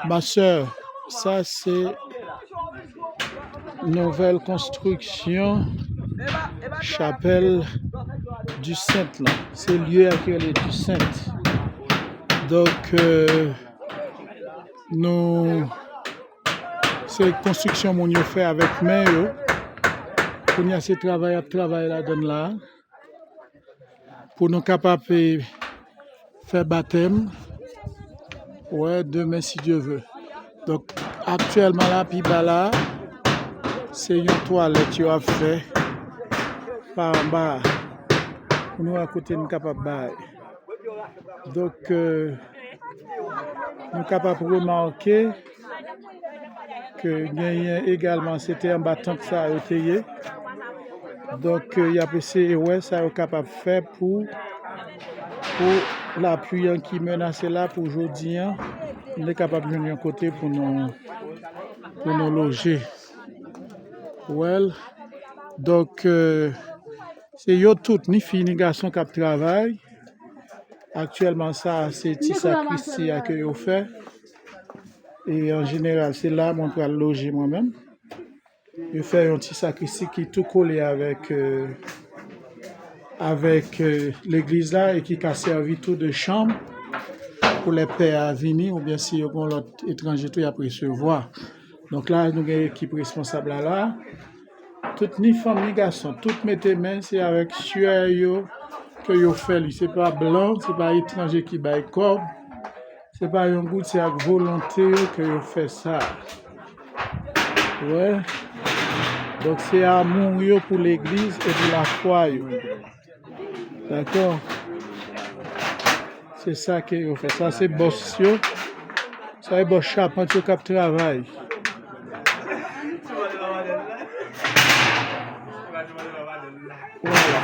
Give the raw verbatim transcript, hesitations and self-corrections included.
Ma sè, sa se nouvèl konstriksyon chapèl di Sent lan. Se lye a ki rele di Sent. Donk, euh, nou, se konstriksyon moun yo fè avèk men yo. Kounye a se travay ap travay ladann la. Pou nou kapab, eh, fè batèm. Wè, demen, si Dye ve. Donk, aktyèlman la, pi ba la, se yon twalèt yo ap fè pa anba a. Pou nou wè kote n kapab bay. Donk, euh, nou kapab remake ke genyen egalman, se te anba tant sa yo te ye. Donk, euh, y ap eseye wè sa yo kapab fè pou, pou lapli an ki menase la pou jodi an, nou kapab jwenn yon kote pou nou, pou nou loje. Well, donk, euh, se yo tout, ni fi, ni gason k ap travay. Aktyèlman, sa a, se ti sakristi a ke yo fè. E an jeneral, se la mwen pral loje mwen menm. Yo fè yon ti sakristi ki tou kole avèk, euh, avèk, euh, legliz la e ki ka sèvi tou de chanm pou lè pè a vini, oubyen si yo gen lòt etranje tou y ap resevwa. Donk la, nou gen ekip responsab la la. Tout, ni fanm, ni gason, tout mete men, se avèk syè yo ke yo fè li. Se pa blan, se pa etranje ki bay kòb. Se pa yon gout, se ak volonte yo ke yo fè sa. Wè. Donk, se amou yo pou legliz e pou lafwa yo. Dakò? Se sa ke yo fè. Sa se bòs yo. Sa e bòs chapant yo k ap travay. Vwala.